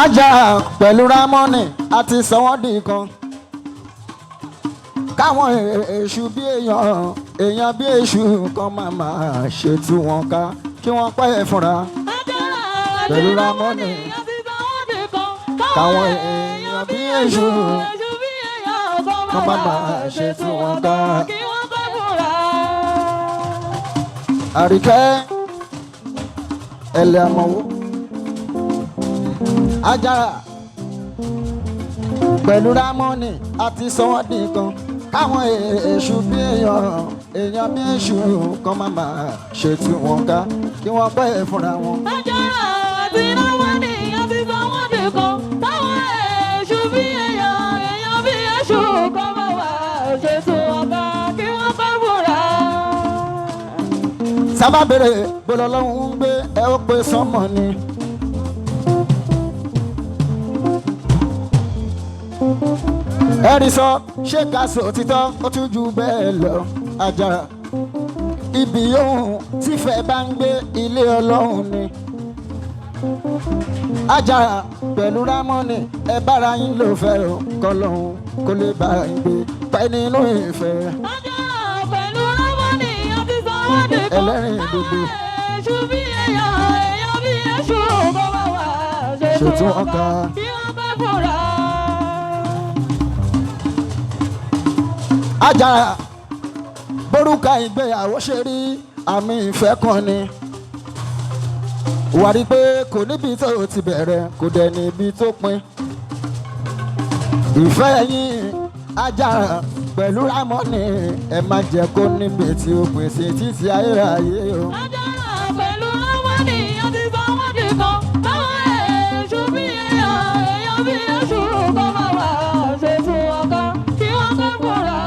Ajá pẹ̀lú Rámọ́nì àti sọ́wọ́dì kan. Káwọn èṣù bí èèyàn, èèyàn bí èṣù kan máa máa ṣe tú wọn ká kí wọ́n pẹ́ fúnra. Ajára àti Pẹ̀lú Rámọ́nì Rámọ́nì àti sọ́wọ́dì kan. Káwọn èèyàn bí èṣù èṣù bí èèyàn kan kan máa máa máa máa ṣe ṣe tú tú wọn wọn ká ká. kí wọ́n pẹ́ fúnra. Àríkẹ́ ẹlẹ́ àmọ́wó. Ajára pẹ̀lú Rámọ́nì àti sọ́wọ́dì kan. Káwọn èṣù bí èèyàn, èèyàn bí èṣù kan máa máa ṣe tú wọn ká kí wọ́n pẹ́ fúnra wọn. Ajára àti Rámọ́nì àti sọ́wọ́dì kan. Táwọn èṣù bí èèyàn, èèyàn bí èṣù kan máa máa ṣe tú wọn ká kí wọ́n pẹ́ fúnra. Sábà bèrè bọ́lá ọlọ́run ń gbé ẹ ó pe sánmọ̀ ni. Ẹ̀rí sọ ṣé ká sọ òtítọ́ ó tún ju bẹ́ẹ̀ lọ Àjàrà. Ibi yòówù tífẹ̀ bá ń gbé ilé ọlọ́run ni. Àjàrà pẹ̀lú Rámọ́nì ẹ bára yín ló fẹ́ o kọ́lọ́hún kó lè bá yín gbé pẹ́ nínú ìfẹ́. Ajára pẹ̀lú Rámọ́nì àti sọ́wọ́dì kan. Ẹlẹ́rìn dòdò. Táwọn èṣù bí èèyàn, èèyàn bí èṣù kan máa máa ṣe Ṣe tú tú wọn wọn ká ká. kí wọ́n pẹ́ fúnra. Àjàrà borúkà ìgbéyàwó ṣe rí àmì ìfẹ́ kan ni. Wà rí pé kò níbi tó ti bẹ̀rẹ̀ kò dẹ̀ níbi tó pin. Ìfẹ́ yín Àjàrà pẹ̀lú Rámọ́nì ẹ má jẹ́ kó níbi tí ó pín sí títí ayérayé o. Ajára pẹ̀lú Rámọ́nì àti sọ́wọ́dì kan. Táwọn èṣù bí èèyàn, èèyàn bí èṣù kan máa máa ṣe tú wọn ká kí wọ́n pẹ́ fúnra.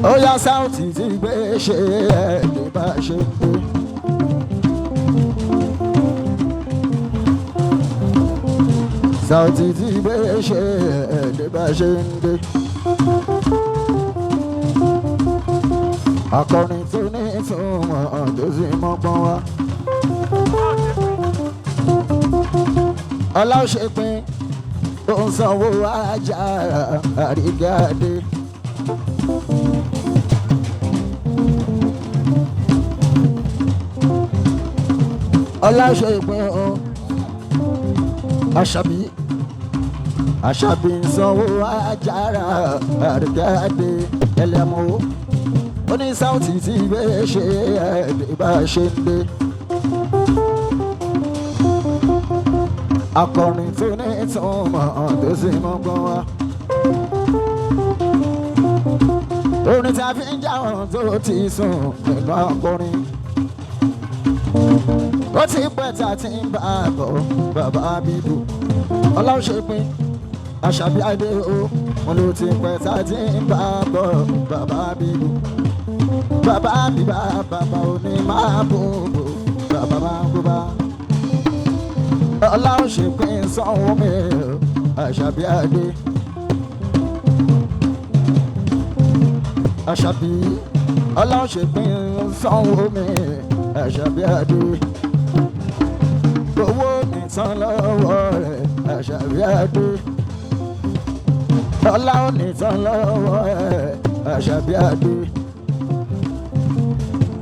Ó yá Sáùtì tí gbé ṣe ẹ̀ lè bá ṣe ń gbé. Sáùtì tí gbé ṣe ẹ̀ lè bá ṣe ń gbé. Akọrin tó ní ìtumọ̀ tó sì mọ́gbọ́n wá. Ọlá ó ṣe pin ó ń sanwó Àjàrà àrígáde. Ọlá ṣe ìpín o Àṣàbí Àṣàbí ń sanwó Àjàrà àrígáde ẹlẹ́mú ó ní Sáùtì tí bẹ́ẹ̀ ṣe ẹ̀ẹ́dẹ̀ bá ṣe ń dé. Akọrin tó ní ìtumọ̀ tó sì mọ́gbọ́n wá. Orin tí a fi ń jáwọn tó ti sùn nínú akọrin ó ti pẹ́ tá a ti ń bá a bọ̀ bàbá bíbù ọlọ́run ṣe pin Àṣàbí adé o wọn ló ti pẹ́ tá a ti ń bá a bọ̀ bàbá bíbù bàbá bíbá bàbá òní máa bò bò bàbá máa bò bá ọlọ́run ṣe pin sanwó mi Àṣàbí adé Àṣàbí ọlọ́run ṣe pin sanwó mi Àṣàbí adé owó nìtàn lọ́wọ́ rẹ̀ Àṣàbí adé ọlá ò nìtàn lọ́wọ́ rẹ̀ Àṣàbí adé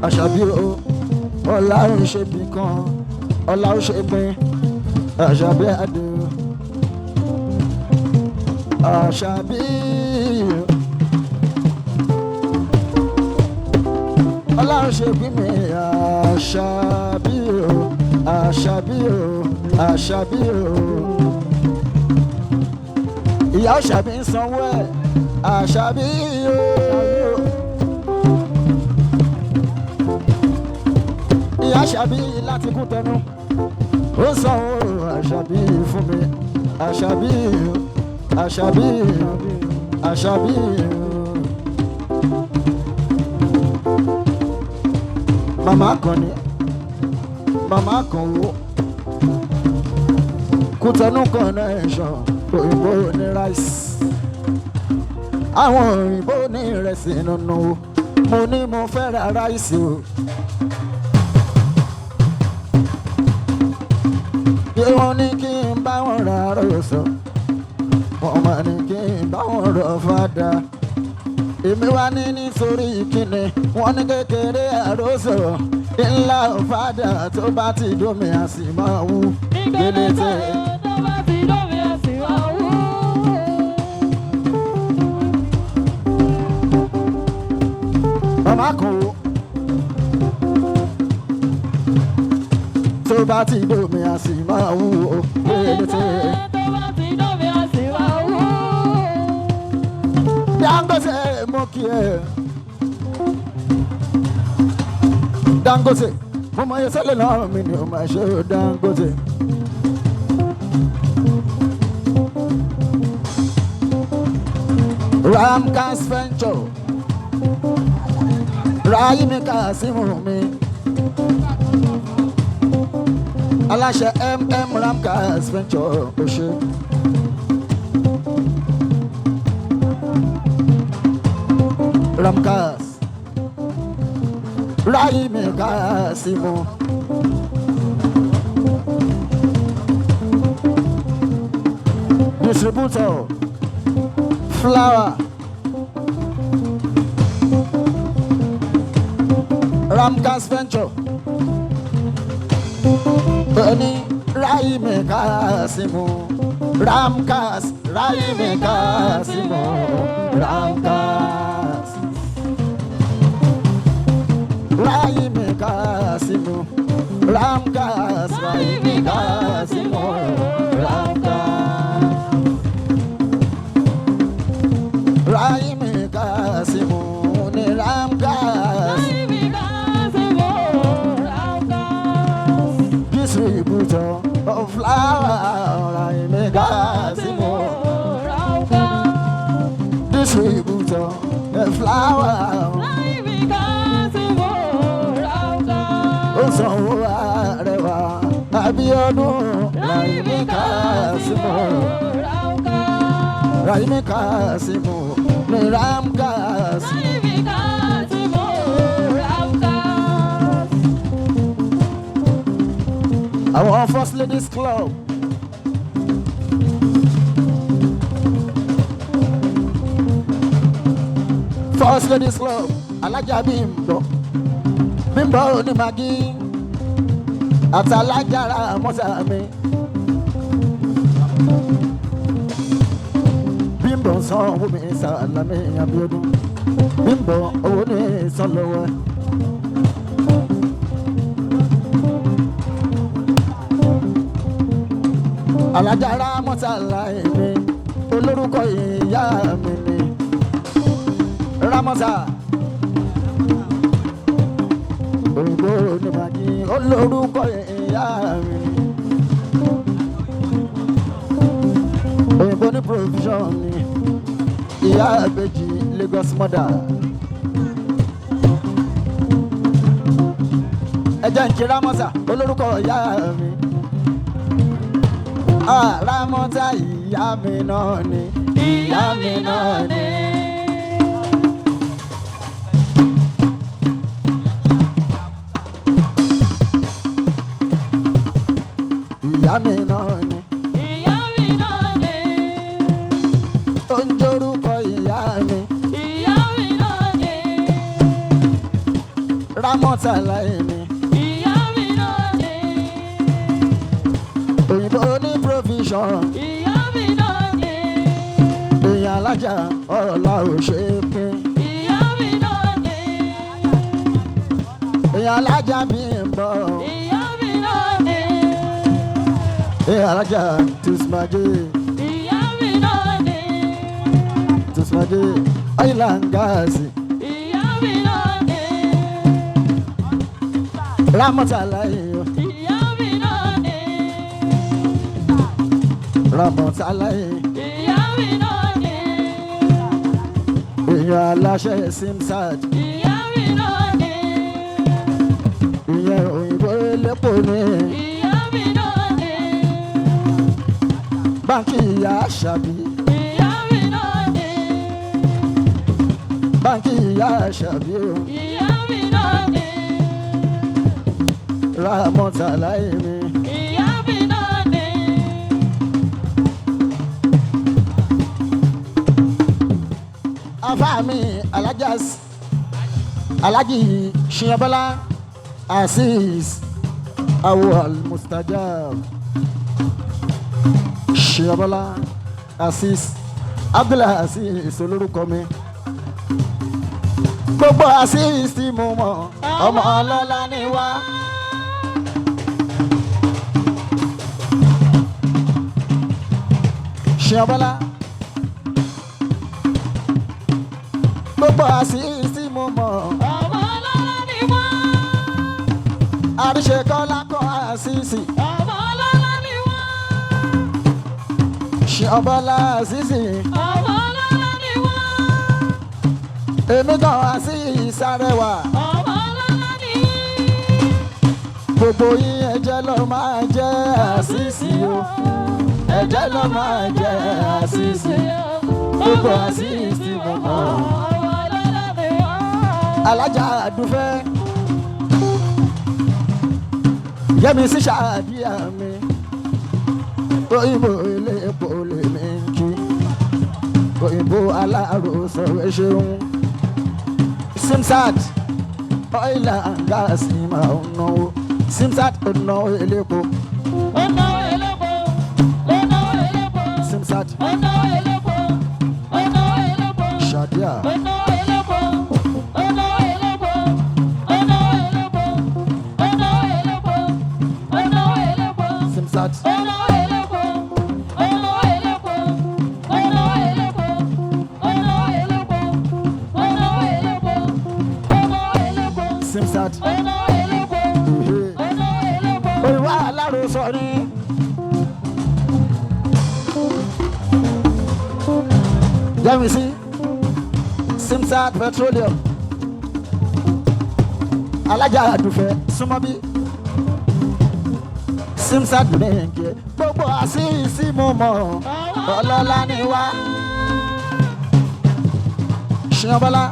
Àṣàbí o ọlá ò ṣe bí kan ọlá ò ṣe pin Àṣàbí adé Àṣàbí ọlá ò ṣe bí mi Àṣàbí o Àṣàbí o Àṣàbí o ìyá Àṣàbí ń sanwó ẹ̀ Àṣàbí o. Ìyá Àṣàbí láti kú tẹnu ó sanwó Àṣàbí fún mi Àṣàbí o Àṣàbí o Àṣàbí o. Màmá kan ni màmá kan wo Kútọ́nù connection òyìnbó ní rice àwọn òyìnbó ní ìrẹsì nínú o mo ní mo fẹ́ ra ráìsì o. Bí wọ́n ní kí n bá wọn ra rọ̀ṣọ̀, wọ́n máa ní kí n bá wọn rọ̀ fada. Èmi wá ní nítorí kíni wọ́n ní kékeré àròsọ ńlá fada tó bá ti dómi a sì máa wú. Ìgbélé tó bá ti dómi a sì máa wú. Màmá kò tó bá ti dómi a sì máa wú o. Ìgbélé tó bá ti dómi a sì máa wú. Dangote mo kí ẹ. Dangote mo mọ iye sẹ́lẹ̀ náà mi ni o máa ṣe o Dangote. Ramkas Venture Rahimi Kasimu mi aláṣẹ MM Ramkas Venture o ṣe. Ramkas Rahimi Kasimu. Distributor flour Ramkas Venture Ẹni Rahimi Kasimu Ramkas Rahimi Kasimu Ramkas Rahimi Kasimu Ramkas Rahimi Kasimu Ramkas Rahimi Kasimu ni Ramkas Rahimi Kasimu Ramkas. Distributor of flour Rahimi Kasimu Ramkas. Distributor of flour Rahimi Kasimu Ramkas. Ó sanwó arẹwà Abíọ́dún Rahimi Kasimu Ramkas. Rahimi Kasimu ni Ramkas. Rahimi Kasimu Ramkas. Àwọn First Ladies Club. First Ladies Club alájà Bímbọ́ Bímbọ́ onímàgí àtàlájára mọ́sá mi. Bímbọ́ sanwó mi sàlámì Abíọ́dún Bímbọ́ owó ní sọlọ́wọ́. Alájára mọ́sálà èmi olórúkọ ìyá mi ni Rámọ́sà òyìnbó onímàgí olórúkọ ìyá mi ni òyìnbó ní provision ni ìyá àbèjì Lagos mother. Ẹ jẹ́ n kí Rámọ́sà olórúkọ ìyá mi. Ah, Rámọ́tà ìyá mi náà ni. Ìyá mi náà ni. Ìyá mi náà ni. Ìyá mi náà ni. Ó ń jórúkọ ìyá mi. Ìyá mi náà ni. Rámọ́tà láì mi. Ìyá mi náà ni. Òyìnbó ní provision. Ìyá mi náà ni. Èèyàn alájà ọ̀la ò ṣe é pín. Ìyá mi náà ni. Èèyàn alájà bí ń bọ̀. Ìyá mi náà ni. Èèyàn alájà tùsùmájé Ìyá mi náà ni. tùsùmájé oil and gas. Ìyá mi náà ni. Rámọ́tà láì o. Ìyá mi náà ni. Rámọ́tà láì. Ìyá mi náà ni. Èèyàn aláṣẹ simsad. Ìyá mi náà ni. Ìyẹn òyìnbó elépo ni. Ìyá mi náà ni. Báńkì ìyá àṣàbí. Ìyá mi náà ni. Báńkì ìyá àṣàbí o. Ìyá mi náà ni. Rámọ́tà láì mi. Ìyá mi náà ni. mi Alhaji Ṣiyọbọ́lá Azeez Awal Mustajab Ṣiyọbọ́lá Azeez Abdullah Azeez olórúkọ mi. Gbogbo Azeez tí mo mọ̀ ọmọ ọlọ́lá ni wá. Ṣiyọbọ́lá gbogbo Azeez tí mo mọ̀ Ọmọ ọlọ́lá ni wá. Àríṣekọ́lá kọ́ Azeez. Ọmọ ọlọ́lá ni wá. Ṣiyọbọ́lá Azeez. Ọmọ ọlọ́lá ni wá. Èmi kan Azeez arẹwà. Ọmọ ọlọ́lá ni. Gbogbo yín ẹ̀jẹ̀ ló máa jẹ́ Azeez o. Ẹ̀jẹ̀ ló máa jẹ́ Azeez. Gbogbo Azeez tí mo mọ̀. Ọmọ ọlọ́lá ni wá. Alájà àdúfẹ́. Yẹ́mi sí ṣáàdìyà mi. Òyìnbó elépo lèmi ń kí. Òyìnbó aláàrò sọ̀rọ̀ ṣeun. Simsat oil and gas ni màá ń náwó. Simsat ò náwó elépo. Ó náwó elépo. Ó náwó elépo. Simsat Ó náwó elépo. Ó náwó elépo. ṣàdíà. Ó náwó elépo. Ó náwó elépo. Ó náwó elépo. Ó náwó elépo. Ó náwó elépo. Simsat Ó náwó elépo. Ó náwó elépo. Ó náwó elépo. Ó náwó elépo. Ó náwó elépo. Ó náwó elépo. Simsat. Ó náwó elépo. Ó náwó elépo. Òyìnbó aláàrò sọ ni. Yẹ́misí Simsat Petroleum alájà àdùfẹ́ súnmọ́ bí Simsat bẹ̀ǹkẹ́ gbogbo àṣìṣì mo mọ̀ ọlọ́lá ni wá. Ṣiyọbọ́lá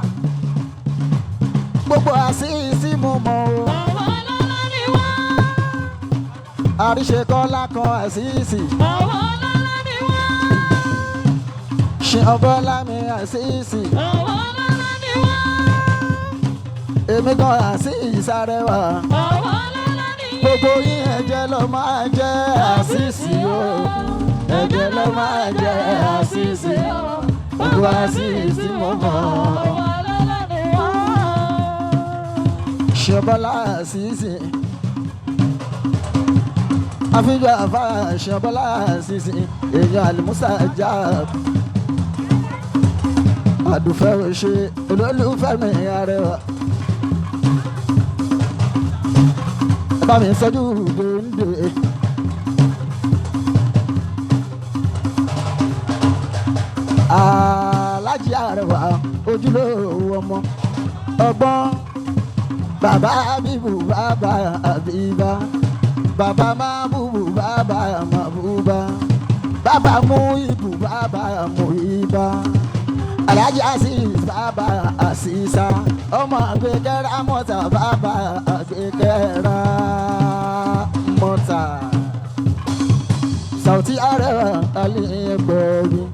gbogbo àṣìṣì mo mọ̀ o. Ọmọ ọlọ́lá ni wá. Àríṣekọ́lá kan àṣìṣì. Ọmọ ọlọ́lá ni wá. Ṣiyọbọ́lá mi àṣìṣì. Ọmọ ọlọ́lá ni wá. Èmi kan àṣìṣì arẹwà. Ọmọ ọlọ́lá ni. Gbogbo yín ẹ̀jẹ̀ ló máa jẹ́ àṣìṣì o. Ẹ̀jẹ̀ ló máa jẹ́ àṣìṣì. Gbogbo àṣìṣì mo mọ̀. Ọmọ ọlọ́lá ni wá. Ṣiyọbọ́lá àṣìṣì. Àfijọ́ àfa Ṣiyọbọ́lá àṣìṣì. Èèyàn àlùmúsà já. Àdùfẹ́ òṣè olólùfẹ́ mi arẹwà. Ẹ bá mi sọ́jú dòńdè. Alájí arẹwà ojúlówó ọmọ ọgbọ́n bàbá bíbù bàbá àbíbá bàbá má bùbù bàbá má bùbá bàbá mú ibù bàbá mú ibà Alhaji Azeez bàbá àṣìṣà ọmọ àgbẹ̀kẹ́ra mọ́ta bàbá àgbẹ̀kẹ́ra mọ́ta Sauty arẹwà alẹ́ ẹgbẹ̀rin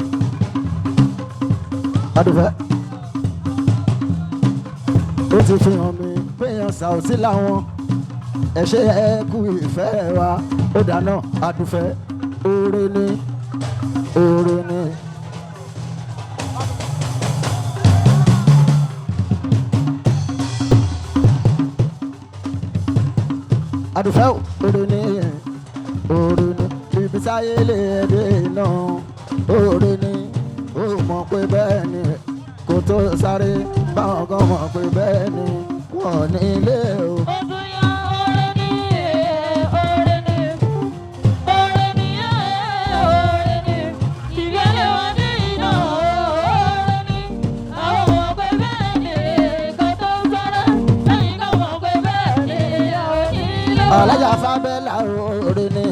adùfẹ́ ó ti fi hàn mí péyàn Sauty làwọn ẹ ṣé ẹ kú ìfẹ́ wa ó dáná adùfẹ́ oore ni oore ni. Adùfẹ́ oore ni oore ni ibi táyé lè dé náà oore ni ó mọ̀ pé bẹ́ẹ̀ ni kò tó sáré báwọn kan mọ̀ pé bẹ́ẹ̀ ni wọ́n ní ilé o. Ó tún yá oore ni, oore ni, oore ni, oore ni. Ìgbẹ́lẹ̀ wa ní iná oore ni. Àwọn ọmọ pé bẹ́ẹ̀ ni kò tó sáré. Lẹ́yìn náà mọ̀ pé bẹ́ẹ̀ ni àwọn onílé. Alájà Fábẹ́là oore ni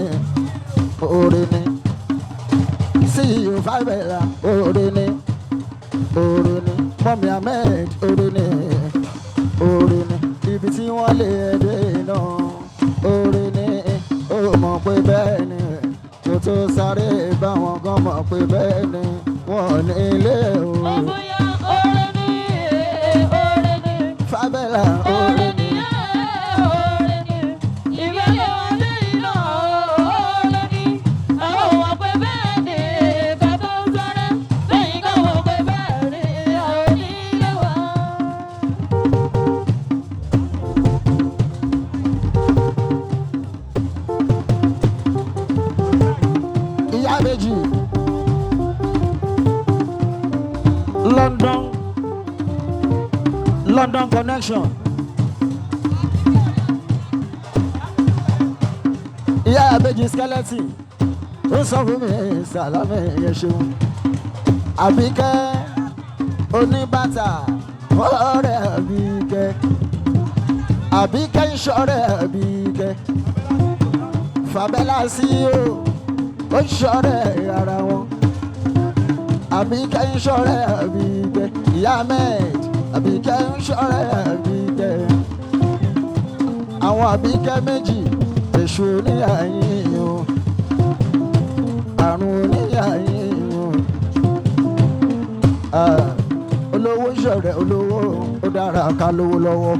oore ni CEO Fábẹ́là oore ni oore ni Mọ́mí Ahmed oore ni oore ni ibi tí wọ́n lè dé náà oore ni ó mọ̀ pé bẹ́ẹ̀ ni kò tó sáré báwọn kan mọ̀ pé bẹ́ẹ̀ ni wọ́n ní ilé o. Ó tún yá oore ni, Fábẹ́là Oore ni oore ni ìgbẹ́lẹ̀ wa dé iná oore ni àwọn wà pé bẹ́ẹ̀ ni ká tó sáré lẹ́yìn ká wọ̀ pé bẹ́ẹ̀ ni àwọn onílé wa. Ìyá méjì London London connection. Ìyá méjì skeleton ó sọ fún mi sàlámì yẹn ṣeun. Àbíkẹ́ oníbàtà ọ̀rẹ́ Àbíkẹ́ Àbíkẹ́ ń ṣọ̀rẹ́ Àbíkẹ́ Fàbẹ́là sí o ó ń ṣọ̀rẹ́ ara wọn. Àbíkẹ́ ń ṣọ̀rẹ́ Àbíkẹ́ ìyá Ahmed Àbíkẹ́ ń ṣọ̀rẹ́ Àbíkẹ́ àwọn Àbíkẹ́ méjì èṣù oníyàyín o àrùn oníyàyín o. Ah, olówó ń ṣọ̀rẹ́ olówó ó dára ká lówó lọ́wọ́.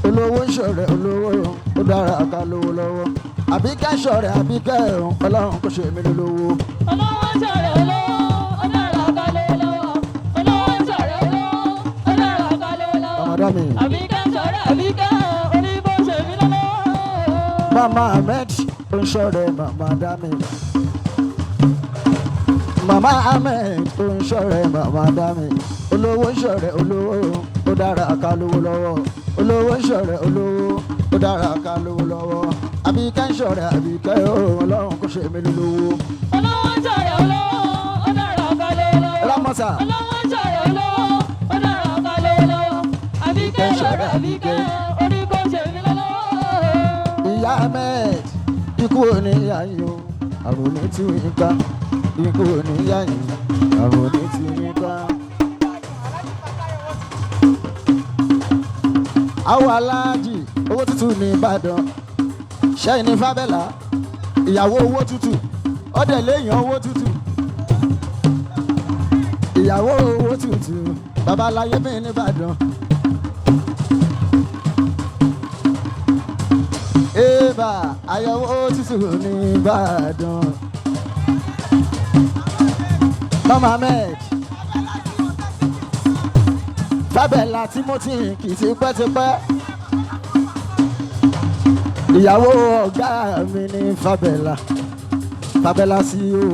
Olówó ń ṣọ̀rẹ́ olówó ó dára ká lówó lọ́wọ́. Àbíkẹ́ ṣọ̀rẹ́ Àbíkẹ́ ọlọ́run kò ṣe mí lólówó. Olówó ń ṣọ̀rẹ́ olówó ó dára ká lówó lọ́wọ́. Olówó ń ṣọ̀rẹ́ olówó ó dára ká lówó lọ́wọ́. Ọmọdé mi. Àbíkẹ́ ṣọ̀rẹ́ Àbíkẹ́ oníkó ṣe mí lọ́wọ́. Mama Ahmed ó ń ṣọ̀rẹ́ màmá Dami. Mama Ahmed ó ń ṣọ̀rẹ́ màmá Dami. Olówó ń ṣọ̀rẹ́ olówó ó dára ká lówó lọ́wọ́. Olówó ń ṣọ̀rẹ́ olówó ó dára ká lówó lọ́wọ́. Àbíkẹ́ ń ṣọ̀rẹ́ Àbíkẹ́ ó ọlọ́run kò ṣe mí lólówó. Olówó ń ṣọ̀rẹ́ olówó ó dára ká lówó lọ́wọ́. Rámọ́sà. Olówó ń ṣọ̀rẹ́ olówó ó dára ká lówó lọ́wọ́. Àbíkẹ́ ṣọ̀rẹ́ Àbíkẹ́ oníkó ṣe mí lọ́wọ́. Ìyá Ahmed ikú oníyà yín o àrùn ní tí yín ká ikú oníyà yín àrùn ní tí yín ká. Àwọn aláàjì owó tútù ní Ìbàdàn ṣẹ́yìn ní Fábẹ́là ìyàwó owó tútù ọ̀dẹ̀ léèyàn owó tútù ìyàwó owó tútù babaláyé mi ní Ìbàdàn. Eba àyẹ̀wò tútù ní Ìbàdàn. Mama Ahmed Fábẹ́là Timothy kì í tipẹ́tipẹ́. Ìyàwó ọ̀gá mi ní Fábẹ́là. Fábẹ́là sí o.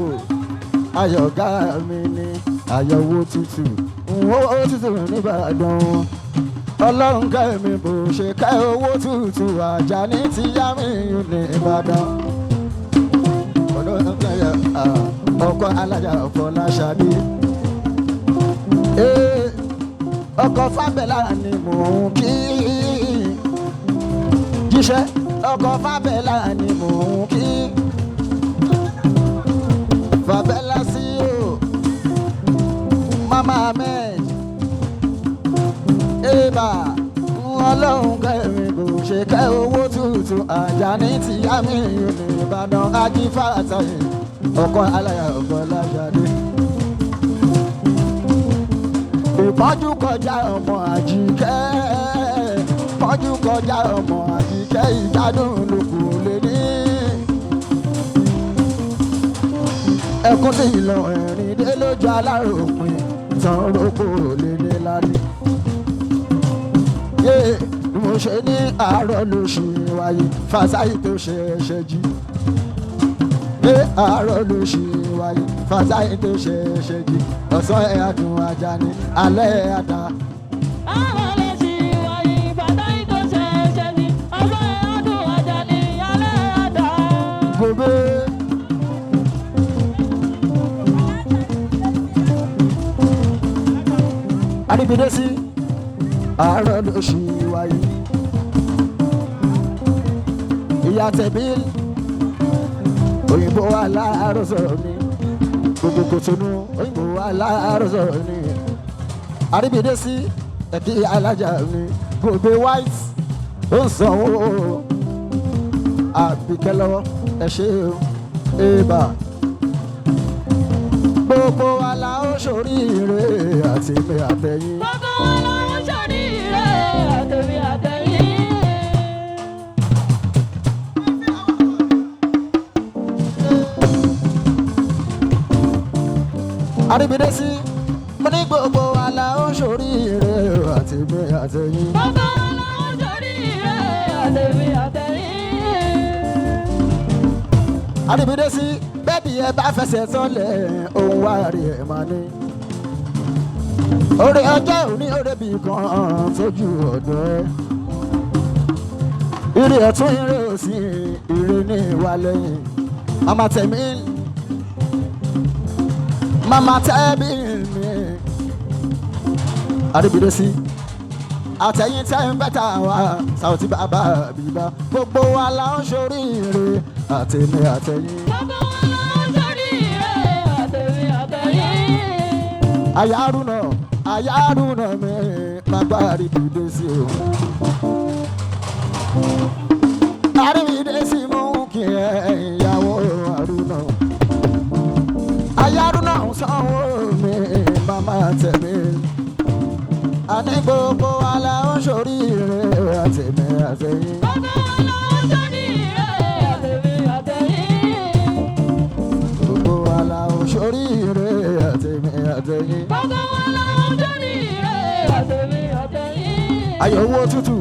Ayọ̀ ọ̀gá mi ní àyẹ̀wò tútù. Owó tútù ní Ìbàdàn. Ọlọ́run kẹ́ mi bò ṣe kẹ́ owó tútù Àjàní ti yá mi ní Ìbàdàn. Ọlọ́run kẹ́ ọkọ alájà Fọláṣadé. Ee, ọkọ Fábẹ́là ni mò ń kí. Jíṣẹ́ ọkọ Fábẹ́là ni mò ń kí. Fábẹ́là sí o, Mama Ahmed eba ọlọ́run kẹrin kò ṣe kẹ́ owó tútù Àjàní ti yá mi ní Ìbàdàn ajífàtàyè ọkọ aláya Fọláṣadé. Ìpọ́njú kọjá ọmọ Àjíkẹ́ ìpọ́njú kọjá ọmọ Àjíkẹ́ ìgbádùn ló kù lé ní. Ẹkún tí ìlọ ẹ̀rín dé lójú aláròpin tán roko lé ní lálẹ́ yé mo ṣe ní àárọ̀ ló ṣe wáyé fàṣàyí tó ṣe ṣe jí. Yé àárọ̀ ló ṣe wáyé fàṣàyí tó ṣe ṣe jí. Ọ̀sán ẹ̀ adùn Àjàní alẹ́ ẹ̀ àdá. Àwọn lè ṣì wáyé bàtà ìtò ṣẹ̀ṣẹ̀ sí. Ọ̀sán ẹ̀ adùn Àjàní alẹ́ àdá. Gòbé. Àríbidé sí àárọ̀ ló ṣì wáyé. Ìyá tẹ̀bí òyìnbó aláàárọ̀ sọ̀rọ̀ ni gbogbo Kòtónú òyìnbó aláàárọ̀ sọ̀rọ̀ ni. Àríbidé sí ẹ̀kí alájà mi. Gòbè white ó ń sanwó Àbíkẹ́ lọ́wọ́ ẹ ṣe o ébà. Gbogbo wa la ó ṣoríire àti mi àtẹ̀yìn. Gbogbo wa la ó ṣoríire àtẹ̀mí àtẹ̀yìn. Àríbidé sí mo ní gbogbo wa la ó ṣoríire àti mi àtẹ̀yìn. Gbogbo wa la ó ṣoríire àtẹ̀mí àtẹ̀yìn. Àríbidé sí bẹ́ẹ̀ni ẹ bá fẹsẹ̀ sọ́lẹ̀ òun wá rí ẹ̀ máa ní. Orí ọjọ́ òní orí bí kan sójú ọ̀dọ́ ẹ. Ire ọ̀tún ire òsì ire ní ìwà lẹ́yìn. Màmá tẹ̀mí màmá tẹ́bí mi. Àríbidé sí àtẹ̀yìn tẹ́ ń bẹ́tà wá Saoty bàbá bíbá gbogbo wa la ń ṣoríire àtẹ̀mí àtẹ̀yìn. Gbogbo wa la ó ṣoríire àtẹ̀mí àtẹ̀yìn. Ayárúnà ayárúnà mi bàbá àríbidé sí o. Àríbidé sí mú kí ẹ ìyàwó àrúnà. Ayárúnà ń sanwó mi màmá tẹ̀mí. Àní gbogbo wa la ń ṣoríire àtẹ̀mí àtẹ̀yìn. Gbogbo wa la ó ṣoríire àtẹ̀mí àtẹ̀yìn. Gbogbo wa la ń ṣoríire àtẹ̀mí àtẹ̀yìn. Gbogbo wa la ó ṣoríire àtẹ̀mí àtẹ̀yìn. Ayọ̀ owó tútù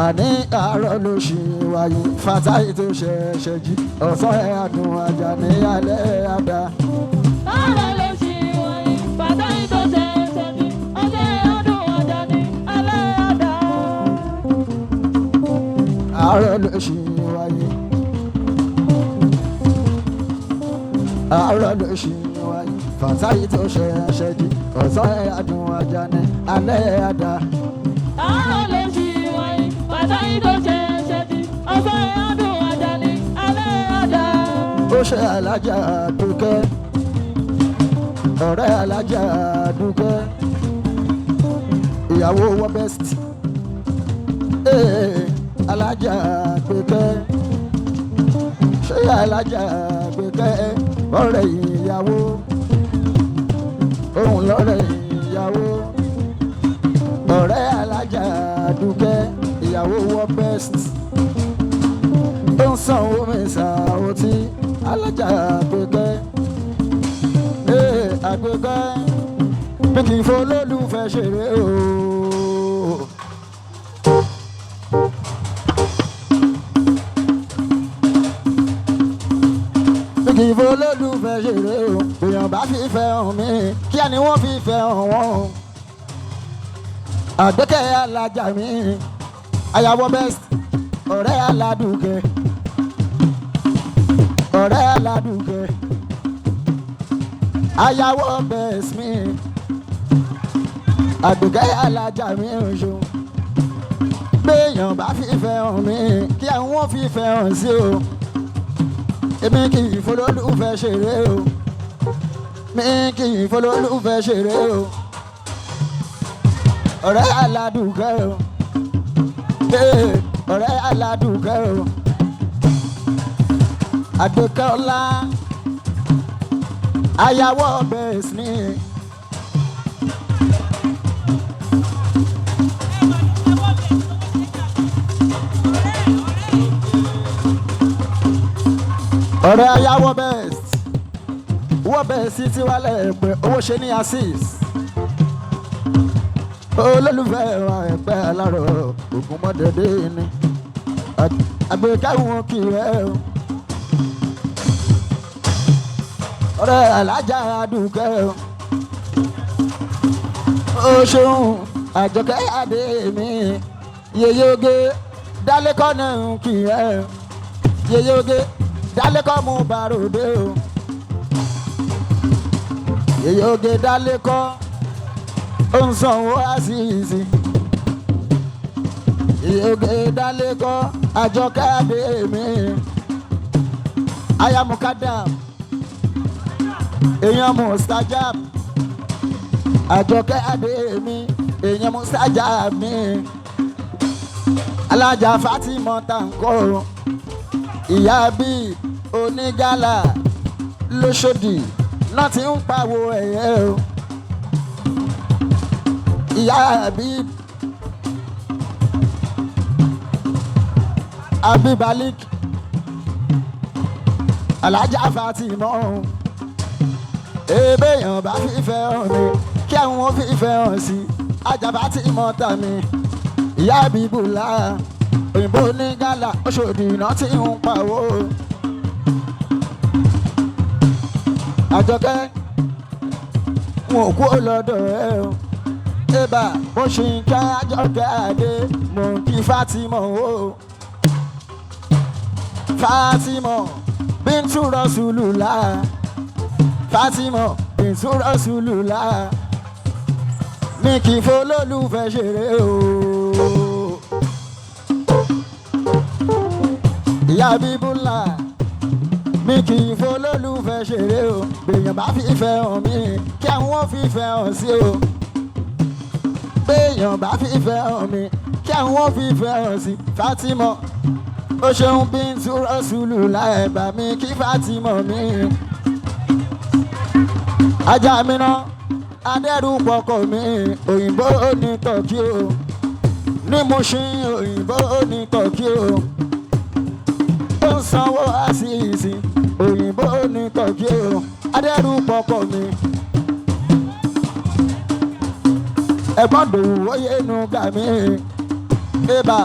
àní àárọ̀ ló ṣì wáyé Fatai tó ṣẹ̀ṣẹ̀ jí ọ̀sán ẹ̀ àdùn àjà ní alẹ́ àdá. Àárọ̀ ló ṣì wọ̀nyí, Fatai tó ṣẹ̀ṣẹ̀ jí, ọjọ́ ọdún ọjà ní alẹ́ àdá. Àárọ̀ ló ṣì wáyé. Àárọ̀ ló ṣì wáyé Fatai tó ṣẹ̀ṣẹ̀ jí ọ̀sán ẹ̀ àdùn àjà ní alẹ́ àdá. Àárọ̀ ló ṣì wọ̀nyí, Fatai tó ṣẹ̀ṣẹ̀ jí, ọjọ́ ọdún ọjà ní alẹ́ àdá. Ó ṣe alájà dúkẹ́ ọ̀rẹ́ alájà dúkẹ́ ìyàwó wọ best ee alájà gbẹkẹ́ ṣé alájà gbẹkẹ́ ọ̀rẹ́ ìyàwó òun lọ́rẹ́ ìyàwó ọ̀rẹ́ alájà dúkẹ́ ìyàwó wọ best ó ń sanwó mi Saoty alájà àgbẹ̀kẹ́ ee àgbẹ̀kẹ́ mi kì í fọlọ́lùfẹ́ ṣeré o. Mi kì í fọlọ́lùfẹ́ ṣeré o. Èèyàn bá fi fẹ́ hàn mí kíá ni wọ́n fi fẹ́ hàn wọ́n. Àgbẹ̀kẹ́ alájà mi ayàwó best ọ̀rẹ́ aládùúkẹ́ ọ̀rẹ́ aládùúkẹ́ ayàwó best mi àdùkẹ́ alájà mi ń ṣo béèyàn bá fífẹ́ hàn mí kí àwọn fífẹ́ hàn sí o èmi kì í fọlọ́lùfẹ́ ṣeré o mi kì í fọlọ́lùfẹ́ ṣeré o ọ̀rẹ́ aládùúkẹ́ o ee ọ̀rẹ́ aládùúkẹ́ o àdùkẹ́ ọlá ayàwó bẹ́ẹ̀ ni. Ọ̀rẹ́ ayáwó best wọ́ bẹ́ẹ̀ sí tiwálẹ̀ pé owó ṣe ní asis olólùfẹ́ wa ẹ̀pẹ́ alárò ògùn mọ́dẹ́dẹ́ ni àgbékáwọn kì í rẹ̀ o ọ̀rẹ́ alájà àdùkẹ́ o ó ṣeun àjọkẹ́ adé mi yeye oge dálẹ́kọ́ náà kì í rẹ̀ o yeye oge dálẹ́kọ́ mú bàròdé o yeye oge dálẹ́kọ́ ó ń sanwó àṣìṣe yeye oge dálẹ́kọ́ àjọkẹ́ adé mi ayamukadam èèyàn mustajab àjọkẹ́ adé mi èèyàn mustajab mi Alájà Fatima tanko ìyá bíi onígálà lóṣòdì náà ti ń pawó ẹ̀yẹ o. Ìyá bíi Abibalik Alájà Fatima ebèèyàn bá fífẹ́ hàn mi kí àwọn fífẹ́ hàn sí Ajá Fatima tà mí ìyá bíbùlà òyìnbó ní gálà Òṣòdì náà ti ń pawó. Àjọkẹ́ wọn ò kú lọ́dọ̀ ẹ o ébà mo ṣì ń kẹ́ Àjọkẹ́ Adé mo ń kí Fatima o Fatima Bintu Rasulullah Fatima Bintu Rasulullah mi kì í fọlọ́lùfẹ́ ṣeré o. Ìyá bíbúlà mi kì í fọlọ́lùfẹ́ ṣeré o. Bèèyàn bá fífẹ́ hàn mí kí àwọn fífẹ́ hàn sí o. Béèyàn bá fífẹ́ hàn mí kí àwọn fífẹ́ hàn sí. Fatima ó ṣeun Bintu Rasulullah ẹ̀ bá mi kí Fatima mi. Ajá mi náà adẹ́rù pọkọ mi òyìnbó ní tọ́kí o ní Mushin òyìnbó ní tọ́kí o ó ń sanwó àṣìṣì òyìnbó ní tọ́kí o adẹ́rù pọkọ mi. Ẹ̀gbọ́n dòwú oyè nu gà mí ébà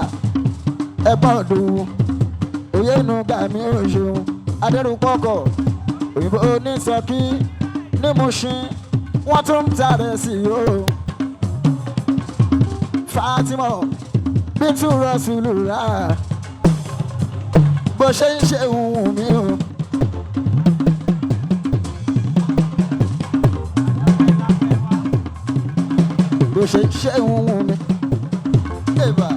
ẹ̀gbọ́n dòwú oyè nu gà mí oṣù adẹ́rù pọkọ òyìnbó ní tọ́kí ní Mushin wọ́n tún ń tarẹ̀ sí i o. Fatima Bintu Rasulullah bó ṣe ń ṣe ohun mi o. Bó ṣe ń ṣe ohun mi. Eba.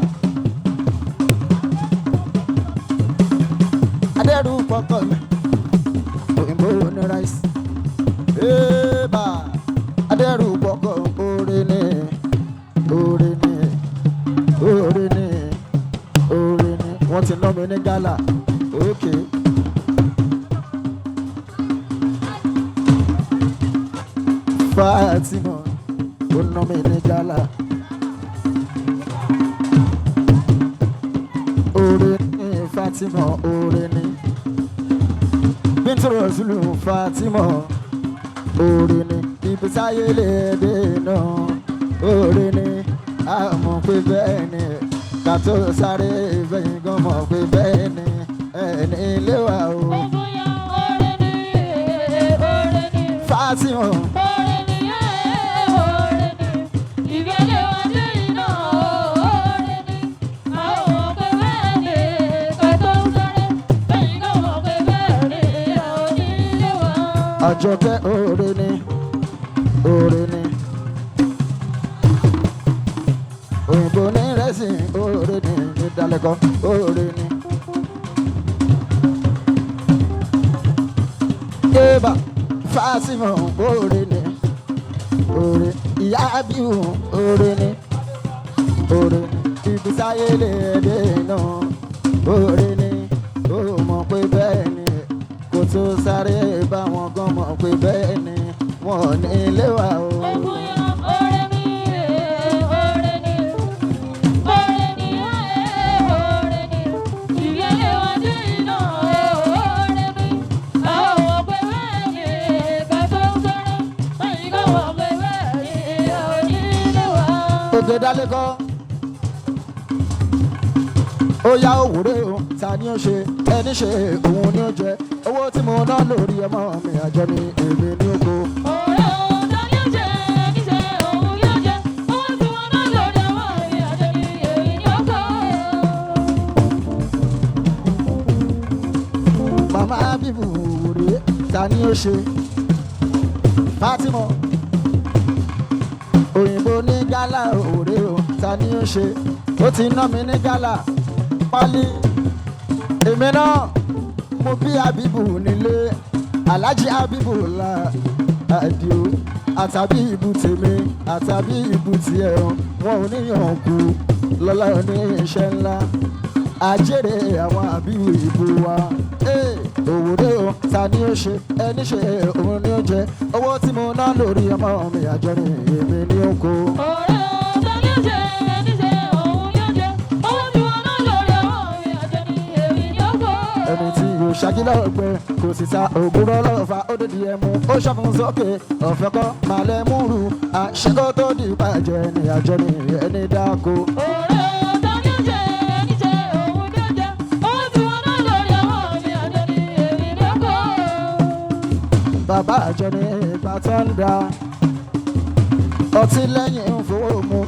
Adẹ́rù pọkàn mi, òyìnbó ní ráìsì. Eba adẹ́rù pọkàn oore ni oore ni oore ni oore ni wọ́n ti ná mi ní gálà òkè. Fatima ó ná mi ní gálà. Oore ni Fatima oore ni Bintu Rasulu Fatima oore ni ibi táyé lè dé náà oore ni a mọ̀ pé bẹ́ẹ̀ ni ká tó sáré ìfẹ̀yìn gan mọ̀ pé bẹ́ẹ̀ ni ẹni ilé wa o. Fatima Àjọkẹ́ oore ni oore ni òyìnbó ní rẹ́sìn oore ni ìdálẹ́kọ̀ oore ni. Eba Fatima oore ni oore ìyá Abiu oore ni oore ni ibi táyé lè dé náà oore ni ó mọ̀ pé bẹ́ẹ̀ ni kò tó sáré bá wọn gan mọ̀ pé bẹ́ẹ̀ ni wọn ò ní ilé wa o. Òkè dálẹ́kọ́ ó yá òwúrẹ́ o ta ni ó ṣe ẹni ṣe òun ni ó jẹ owó tí mo ná lórí ọmọ mi àjọ ni èmi ní oko. Màmá bíbù òwúrẹ́ ta ni ó ṣe Fatima òyìnbó ní gálà òwúrẹ́ o ta ni ó ṣe ó ti ná mi ní gálà pálí èmi náà mo bí Abibu nílé Alhaji Abibu la àdìo àtàbí ibu tèmi àtàbí ibu tiẹ̀ o wọn ò níyàn kú Lọ́lá oní iṣẹ́ ńlá àjèrè àwọn àbíwò ìbò wa. Òwúrẹ́ o, ta ni ó ṣe ẹni ṣe òun ni ó jẹ owó tí mo ná lórí ọmọ mi àjọ ni èmi ní oko. Ọ̀rẹ́ o, ta ni ó ṣe ẹni ṣe òun ni ó jẹ owó tí mo ná lórí ọmọ mi àjọ ni èmi ní oko. Ẹni tí yóò ṣàkílọ̀ pé kò sì ta ògúrọ̀ lọ́fà ó dòdì ẹmu ó ṣàfihàn sókè ọ̀fẹ́ kọ́ màlẹ́ múrù àṣekọ́ tó di bàjẹ́ ni àjọ ni ẹni dáko. Ọ̀rẹ́ o, ta ni ó ṣe ẹni ṣe òun ni ó jẹ owó tí mo ná lórí ọmọ mi àjọ ni èmi ní oko. Bàbá àjọ ní ìgbà tó ń da ọtí lẹ́yìn ń fowó mu.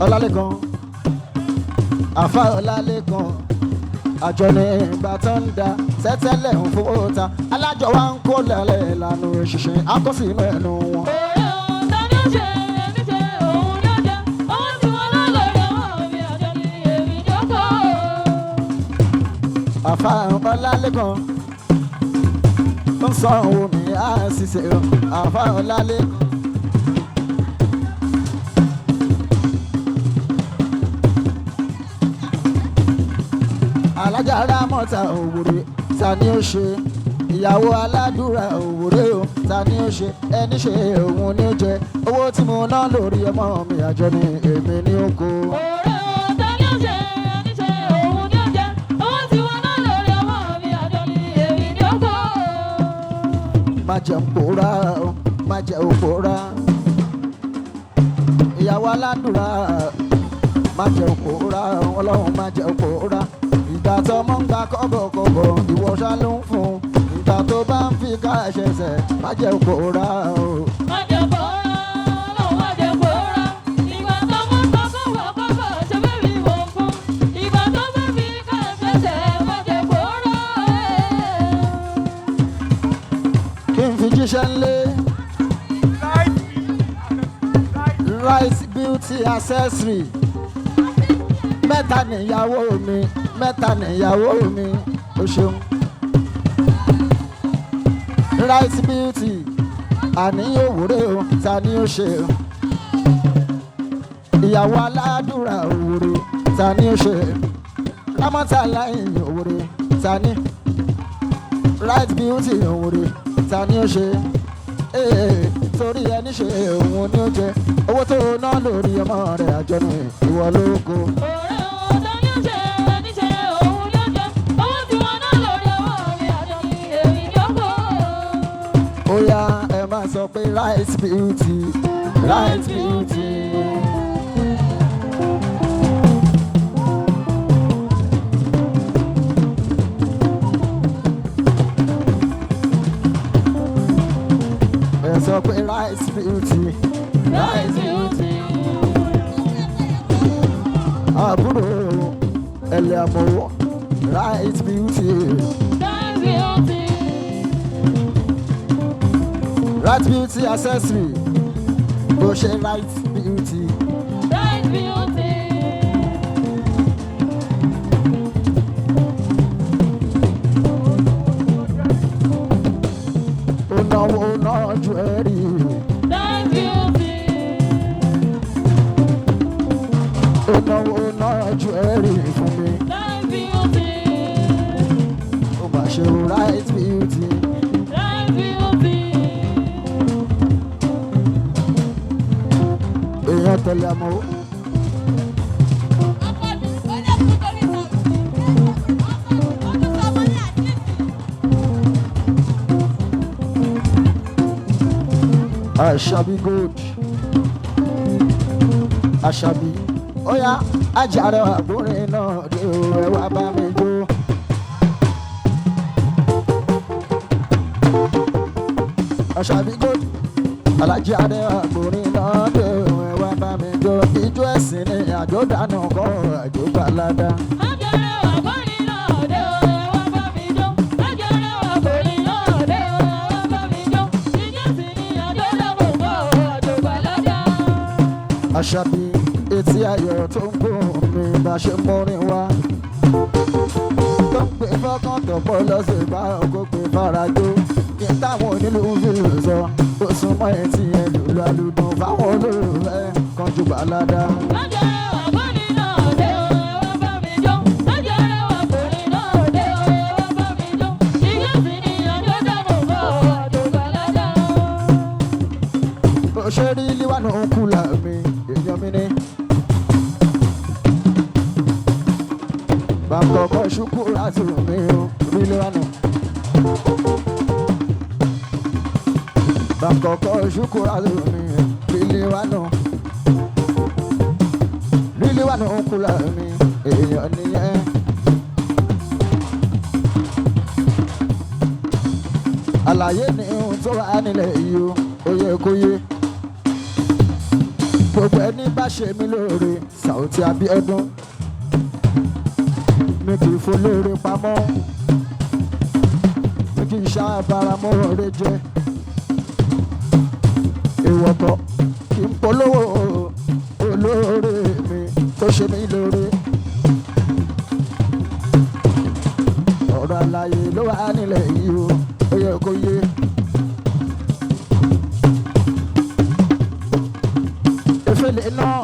Ọlálẹ́kan àfa Ọlálẹ́kan àjọ ní ìgbà tó ń da tẹ́tẹ́lẹ̀ ń fowó ta alájọ wa ń kó lẹ́lẹ̀ ìlànà òṣìṣẹ́ akọ́sínú ẹnu wọn. Ọ̀rẹ́ o, ta ni ó ṣe ẹni ṣe òun ni ó jẹ owó tí mo ná lórí ọmọ mi àjọ ni èmi ní oko. Àfa Ọlálẹ́kan ń sọ omi àṣìṣe àfa Ọlálẹ́kan. Alájà Rámọ́tà òwúrẹ́ ta ni ó ṣe ìyàwó aládùúrà òwúrẹ́ o ta ni ó ṣe ẹni ṣe òun ni ó jẹ owó tí mo ná lórí ọmọ mi àjọ ni èmi ní oko. Ọ̀rẹ́ o, ta ni ó ṣe ẹni ṣe òun ni ó jẹ owó tí mo ná lórí ọmọ mi àjọ ni èmi ní oko. Má jẹ́ ń pòórá o, má jẹ́ ò pòórá ìyàwó aládùúrà má jẹ́ ò pòórá o, ọlọ́run má jẹ́ ò pòórá ìgbà tó mọ́ ń gba kọ́bọ̀kọ́bọ̀ ìwọ ṣá ló ń fún ìgbà tó bá ń fi ká ẹsẹ̀ má jẹ́ ò pòórá o. Má jẹ́ pòórá, Ọlọ́run má jẹ́ pòórá. Ìgbà tó mú kọ́kọ́ kọ́kọ́ ṣe bẹ́ẹ̀ mi mò ń fún. Ìgbà tó bá fi ká ẹsẹ̀ má jẹ́ pòórá. Kí n fi jíṣẹ́ ńlé rice beauty accessory mẹ́ta níyàwó mi mẹ́ta níyàwó mi o ṣeun rice beauty àní òwúrẹ́ o ta ni ó ṣe o ìyàwó aládùúrà òwúrẹ́ ta ni ó ṣe rámọ́tà láyìn òwúrẹ́ ta ni right beauty òwúrẹ́ ta ni ó ṣe ee torí ẹni ṣe òun ni ó jẹ owó tó ná lórí ọmọ rẹ àjọ ni ìwọ ló kó. Ọ̀rẹ́ o, ta ni ó ṣe ẹni ṣe òun ni ó jẹ owó tí mo ná lórí ọmọ mi àjọ ni èmi ní oko. Ó yá ẹ máa sọ pé right beauty right beauty. Ẹ sọ pé right beauty Right beauty. Àbúrò ẹlẹ́ àmọ́wọ́ right beauty. Right beauty. Right beauty accessory bó ṣe right beauty. Right beauty. Ó náwó náà ju ẹ̀rí. Right beauty. Ó náwó náà ju ẹ̀rí fún mi. Right beauty. Ó mà ṣe o right beauty. Right beauty. Èèyàn tẹ̀lé àmọ́. Àṣàbí gold Àṣàbí ó yá ajára àgbórin náà dé o ẹ wá bá mi jó. Àṣàbí gold alájí adé àgbórin náà dé o ẹ wá bá mi jó. Ijó ẹ̀sìn ni àjò dànù kọ́ àjò gbalada. Májẹ̀rẹ̀ wà kórìí náà dé o, ẹ wá bá mi jó. Májẹ̀rẹ̀ wà kórìí náà dé o, ẹ wá bá mi jó. Ijó sì ni àjò dàbò bọ̀ àjò gbàládà. Àṣàbí etí ayọ̀ tó ń gbóhùn mi bá ṣe mọ́rin wá. Tó ń pè fọ́kàn tó pọ̀ lọ́sẹ̀ bá ọkọ̀ pé farajó. Kí n táwọn onílù fi lù sọ, ó sún mọ́ etí ẹ̀ lùlù àlùdùn fáwọn olólùfẹ́ kan àjùbà aládá. Ṣé rí líwánú kúlà mi èèyàn mi ní. Bàbá ṣùkú láti mi ò rí líwánú. Bàbá ṣùkú láti mi rí líwánú. Rí líwánú kúlà mi èèyàn nìyẹn. Àlàyé ni ohun tó wà nílẹ̀ yìí o, ó yẹ kó yé. Gbogbo ẹni bá ṣe mí lóore Saoty Abiodun mi kì í folóore pamọ́, mi kì í ṣàbáramọ́ ọ̀rẹ́ jẹ. Èèwọ̀ kọ́ kì í polówó olóore mi tó ṣe mí lóore. Ọ̀rọ̀ àlàyé ló wà nílẹ̀ yìí o, ó yẹ kó yé. Efele náà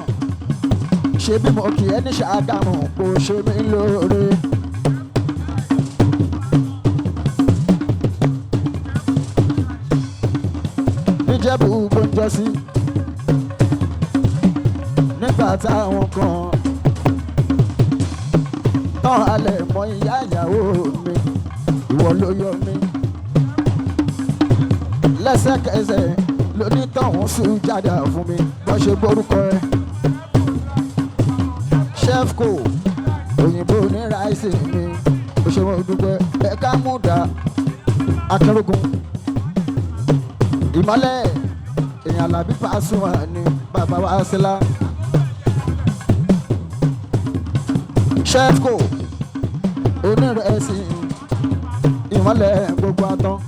ṣe bí mo kì í ní Ṣàgámù kò ṣe mí lóore. Níjẹ̀bú gbóúnjẹ sí nígbà táwọn kan tán halẹ̀ mọ́ ìyá ìyàwó mi, ìwọ ló yọ mí. Lẹ́sẹ̀kẹsẹ̀ lonítọ̀hún sùn jáde fún mi bọ́n ṣe gbórúkọ ẹ. Chefco òyìnbó ní ráìsì mi ó ṣe wọn dúpẹ́ ẹ̀ka múdà akérògùn ìmọ́lẹ̀ èèyàn Àlàbí Pasuma ni bàbá wa sílá. Chefco onírẹsì ìmọ́lẹ̀ gbogbo atán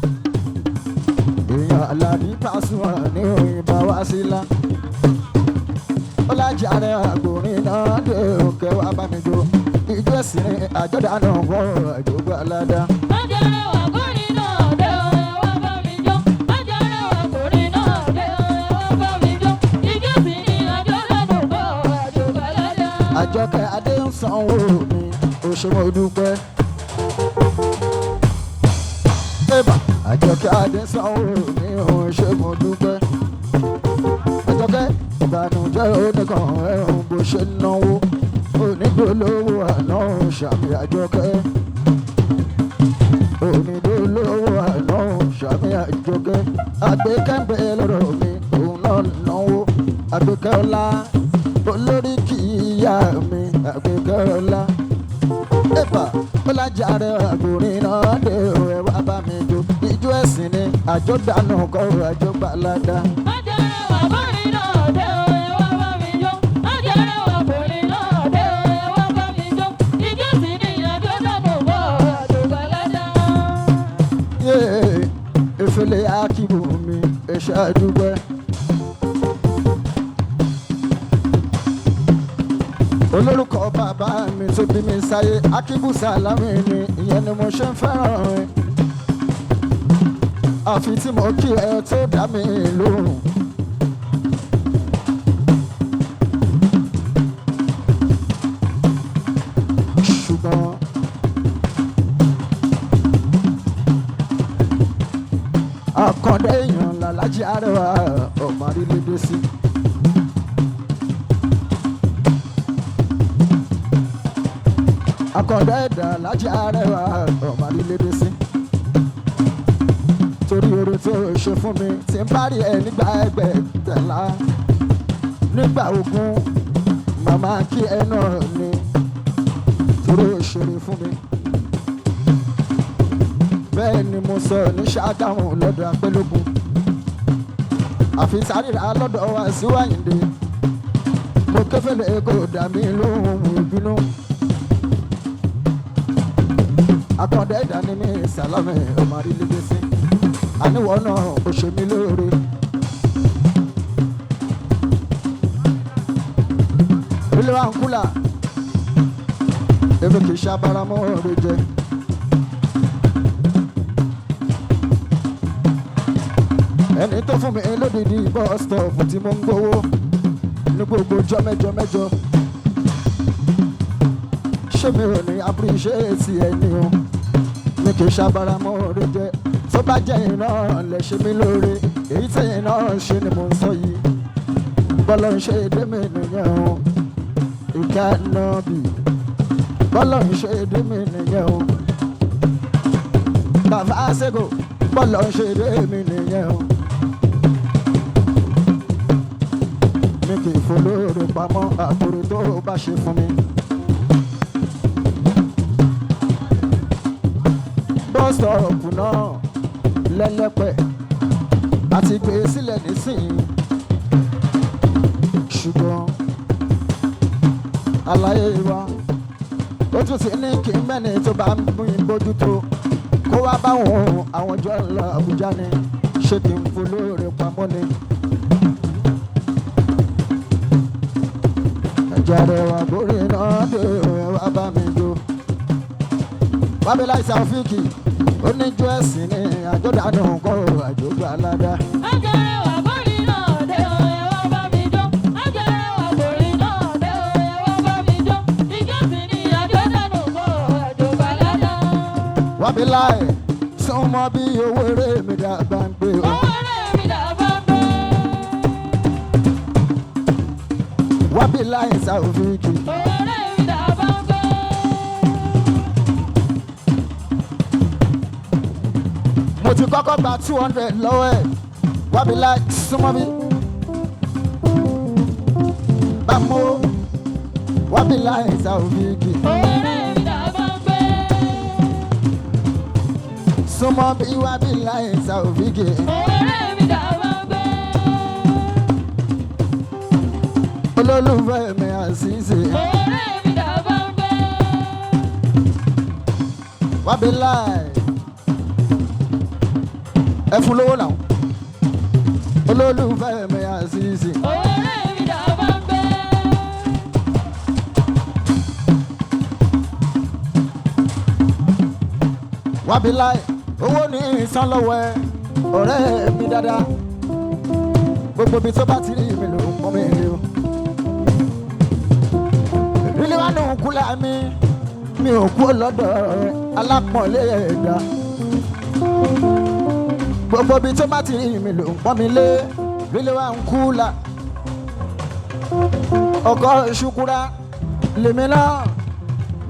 èèyàn Àlàbí Pasuma ní òyìnbó wa sílá. Ọlájàre àgbòrin náà dé òkè wá bá mi jó ijó ẹ̀sìn ní àjọ̀dá náà wọ́n àjọgbá aládá. Àjọkẹ́ adé ń sanwó mi ò ṣe mo dúpẹ́. Ébà àjọkẹ́ adé ń sanwó mi ò ṣe mo dúpẹ́. Àjọkẹ́ ìbànújẹ́ oníkan ẹ̀hún bó ṣe ń náwó onídòlówó àná ṣàmì àjọkẹ́. Onídòlówó àná ṣàmì àjọkẹ́. Àgbékẹ́ńbẹ́ lọ́rọ̀ mi òun náà náwó. Àgbékẹ́ ọlá olórí kì í yá mi àgbékẹ́ ọlá. Ẹ̀fà bọ́lájàre àgbòrin náà dé ẹ̀ wá bá mi jó. Ijó ẹ̀sìn ni àjọdánù kọ́ àjọgbàládá. Efele akibu mi ẹ̀ṣẹ̀ àdúgbẹ́. Olórúkọ bàbá mi tó bí mi sáyé Akibu Salami ni ìyẹn ni mo ṣe ń fẹ́ràn rẹ̀. Àfi tí mo kí ẹ tó dá mi lóhùn. Ṣùgbọ́n àkàndé èèyàn làlájì arẹwà ọmọ àrílédè sí. Àkàndé ẹ̀dá làlájì arẹwà ọmọ àrílédè sí. Torí oore tó ṣe fún mi tí ń bá rí ẹ nígbà ẹgbẹ̀tẹ̀lá nígbà ogun màmá kí ẹ náà ni torí ó ṣeré fún mi. Bẹ́ẹ̀ ni mo sọ ní Ṣàgámù lọ́dọ̀ Apẹ́lógún àfi sáré lọ́dọ̀ wa síwáyìndé mo kẹ́fẹ́lẹ́ kò dà mí lóhùn ìbínú. Àkàndá ẹ̀dá ni mí Sàlámì ọmọ àrílédè sí àníwọ̀ náà ó ṣe mí lóore. Ilé wa ń kúlà èmi kì í ṣàbáramọ́ ọ̀rẹ́ jẹ. Ẹni tó fún mi lódìdí bus stop tí mo ń gbowó. Ní gbogbo ọjọ́ mẹ́jọ mẹ́jọ. Ṣé mi ò ní appreciate ẹni o? Mi kì í ṣàbáramọ́ oore jẹ. Tó bá jẹ́ iná lẹ̀ ṣe mí lóore. Èyí tí iná ṣe ni mò ń sọ yìí. Bọ́lá ń ṣe dé mi nìyẹn o. Ìka náà bì. Bọ́lá ń ṣe dé mi nìyẹn o. Bàbá Àṣegò bọ́lá ń ṣe dé mi nìyẹn o. Mi kì í folóore pamọ́ àkúrò tó bá ṣe fún mi. Bọ́sítọ̀ọ̀pù náà lẹ́lẹ́pẹ̀ àti gbé sílẹ̀ nísìnyí. Ṣùgbọ́n àlàyé wa ó tún ti ní kí mẹ́ni tó bá ń mú in bójútó kó wá báwọn àwọn jọ ń lọ Àbújá ni ṣé kí n folóore pamọ́ ni. Ẹ̀jẹ̀ rẹ̀ wà bórí náà dé wá bá mi jó. Wábíláì Sàfíìkì oníjó ẹ̀sìn ni àjọ̀dánù kọ́ àjọ̀gbà aládá. Ajẹ́rẹ́ wà borí náà dé o, ẹ wá bá mi jó. Ajẹ́rẹ́ wà borí náà dé o, ẹ wá bá mi jó. Ijó sì ni àjọ̀dánù kọ́ àjọ̀gbà ládàá. Wábíláì súnmọ́ bí owó eré mi dàgbà ń gbé o. Owó rẹ̀ mi dà bá gbé. Wábíláì Sàfíìkì Owó rẹ̀ mi dà bá gbé. mo ti kọ́kọ́ gba 200 lọ́wọ́ ẹ̀. Wábíláì súnmọ́ bí. Bámo Wábíláì Sàfíìkì Owó rẹ̀ mi dà bá gbé. súnmọ́ bí Wábíláì Sàfíìkì. Owó rẹ̀ mi dà bá gbé. Olólùfẹ́ mi àṣìṣe. Owó rẹ̀ mi dà bá gbé. Wábíláì ẹ fún lówó náà. Olólùfẹ́ mi àṣìṣe. Owó rẹ̀ mi dà bá gbé. Wábíláì owó ní ìsan lọ́wọ́ ẹ ọ̀rẹ́ mi dáadáa gbogbo ibi tó bá ti rí mi ló ń pọ́n mi rí o. Rílí wá nù kúlà mi mi ò kú lọ́dọ̀ rẹ alápọ̀nlé ẹ̀dá gbogbo ibi tó bá ti rí mi ló ń pọ́n mi lé rílí wá ń kúlà ọkọ̀ ṣukura lèmi náà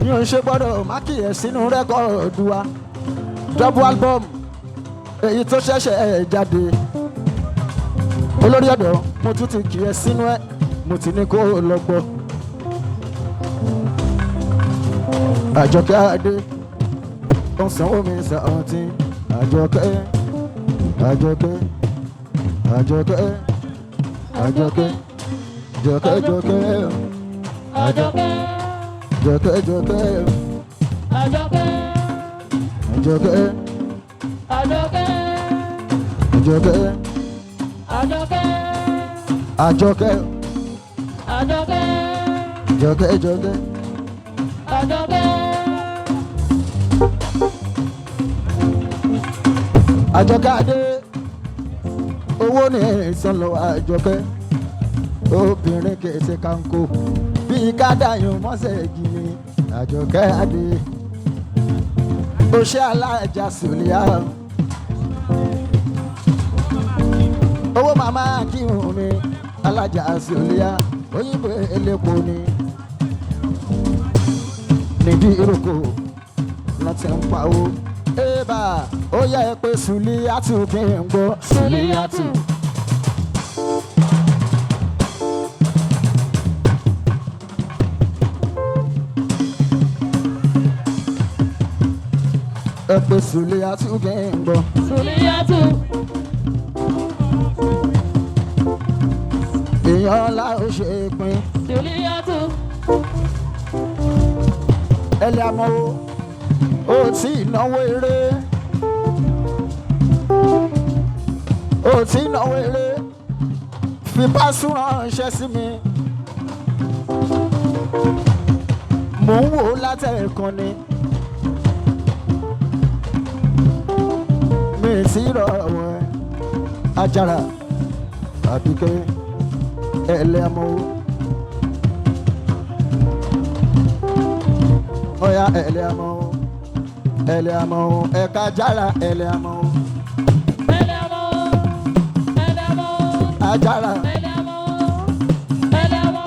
mi ò ń ṣe gbọ́dọ̀ má kìyẹ̀ sínú rẹ́kọ̀ọ́dù wa double album èyí tó ṣẹ̀ṣẹ̀ jáde olórí ọ̀dọ́ mo tún ti kì í sínú ẹ̀ mo ti ní kó o lọ gbọ́. Àjọkẹ́ Adé ó ń sanwó mi sàǹtì Àjọkẹ́ Àjọkẹ́ Àjọkẹ́ Àjọkẹ́ Jọkẹ́ Jọkẹ́ Àjọkẹ́. Jọkẹ́ Jọkẹ́ Àjọkẹ́. Àjọkẹ́ Àjọkẹ́. Àjọkẹ́ Àjọkẹ́. Àjọkẹ́ Àjọkẹ́. Jọkẹ́ Jọkẹ́. Àjọkẹ́. Àjọkẹ́ Adé owó ní ìsọlọ Àjọkẹ́ obìnrin kìí kanko bíi kádàyàn mọ́sẹ̀ gidi Àjọkẹ́ Adé oṣẹ́ alájà sùlíà owó màmá kírun mi alájà sùlíà òyìnbó elépo ni nídìí ìrókò lọ́n ti ń pawó. Ébà ó yẹ ẹ pé Sùlíyàtù kí n gbọ́. Sùlíyàtù. Ẹ pé Sùlíyàtù kí n gbọ́. Sùlíyàtù. Èèyàn ńlá ó ṣe é pín. Sùlíyàtù. Ẹlẹ́ àmọ́ o, ó tí ì náwó eré. Ó tí ì náwó eré. Fi pásù ránṣẹ́ sí mi. Mò ń wò ó látẹ̀ẹ̀kan ni. Mi ì tí ì rọ̀ wọ́n. Àjàrà Àbíkẹ́. Ẹlẹ́mọ̀ o. Ọ̀yá ẹlẹ́mọ̀ o. Ẹlẹ́mọ̀ o. Ẹ̀ka jára ẹlẹ́mọ̀ o. Ajára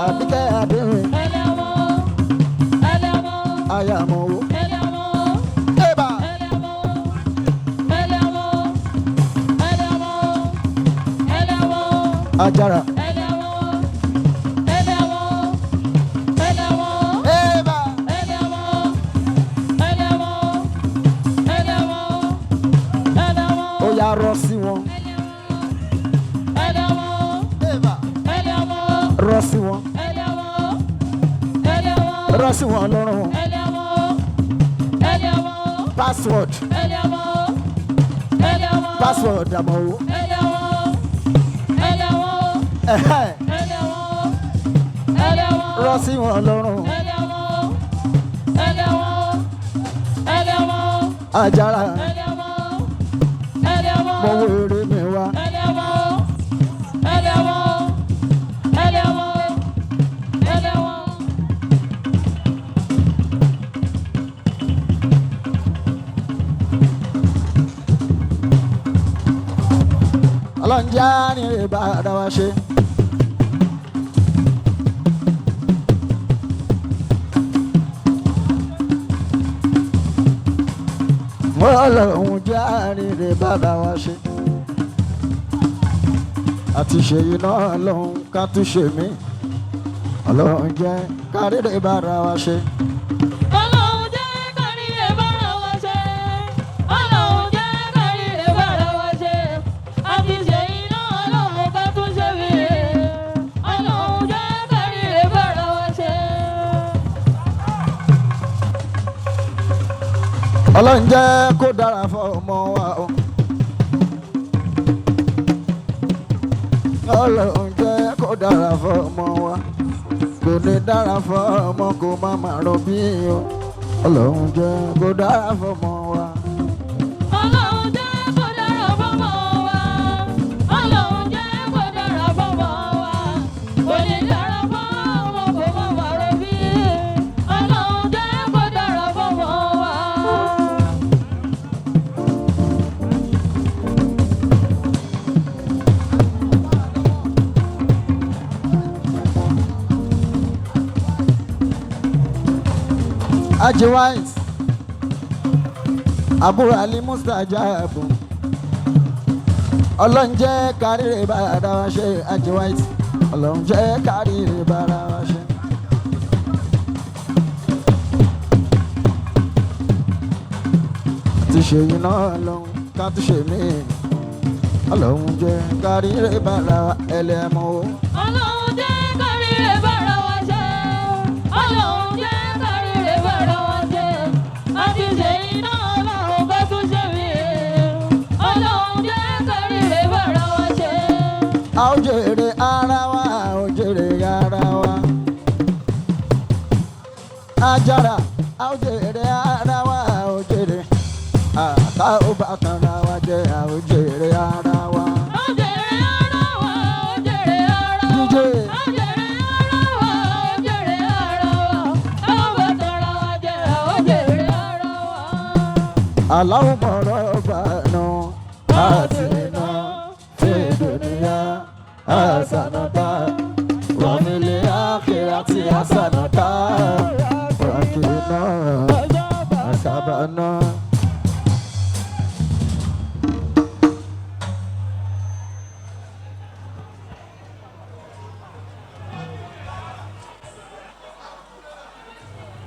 àbíkẹ́ àdéhùn ayàmọ̀ o. Ébà ajára. Ébà ó yá rọ́ sí wọn. Ébà rọ́ sí wọn. Rọ́ sí wọn lọ́rùn. Password password àmọ̀ o. Ẹ̀hẹ́ rọ́ sí wọn lọ́rùn. Ajára mo wo eré mi wá. Ọlọ́njà ni ìbá ara wa ṣe. Ọlọ́run jẹ́ àríre bára wa ṣe. Àti ṣèyí náà lọ́hùn ká tún ṣe mí. Ọlọ́run jẹ́ kárìrè bára wa ṣe. Ọlọ́run jẹ́ káríre bára wa ṣe. Ọlọ́run jẹ́ káríre bára wa ṣe. A ti ṣe iná Ọlọ́run ká tún ṣe mí. Ọlọ́run jẹ́ káríre bára wa ṣe. Ọlọ́run jẹ́ kó dára fún ọmọ wa o. Ọlọ́run jẹ́ kó dára fún ọmọ wa. Kò ní dára fún ọmọ kó má má rọ bí o. Ọlọ́run jẹ́ kó dára fún ọmọ wa. Ọlọ́run jẹ́ kó dára fọ́mọ wa. Ọlọ́run jẹ́ kó dára fọ́mọ wa. Kò ní dára fọ́mọ kó má má rọbí. Ọlọ́run jẹ́ kó dára fọ́mọ wa. Aji White, àbúrò Ali Mustajab. Ọlọ́run jẹ́ kárìrè bára wa ṣe Aji White. Ọlọ́run jẹ́ kárìrè bára wa ṣe. Ti ṣe yìí náà lọ́hùn ká tún ṣe mí. Ọlọ́run jẹ́ kárìrè bára wa ẹlẹ́mọ̀ o. Ọlọ́run jẹ́ káríre bára wa ṣe. Ọlọ́run jẹ́ káríre bára wa ṣe. A ti ṣe iná Ọlọ́run bá tún ṣe mí. Ọlọ́run jẹ́ káríre bára wa ṣe. A ó jèrè ara wa, a ó jèrè ara wa. Ajára, a ó jèrè ara wa, a ó jèrè. Àtà ó bá tanra wa jẹ, a ó jèrè ara wa. Ó jèrè ara wa, ó jèrè ara wa. DJ. Ó jèrè ara wa, ó jèrè ara wa. A ó bá tanra wa jẹ, ó jèrè ara wa. Aláwọ̀ mọ̀rọ̀ bá nù. Àti iná fi dùnìyà àsànàtà. Wà nílé àkèrè àti àsànàtà.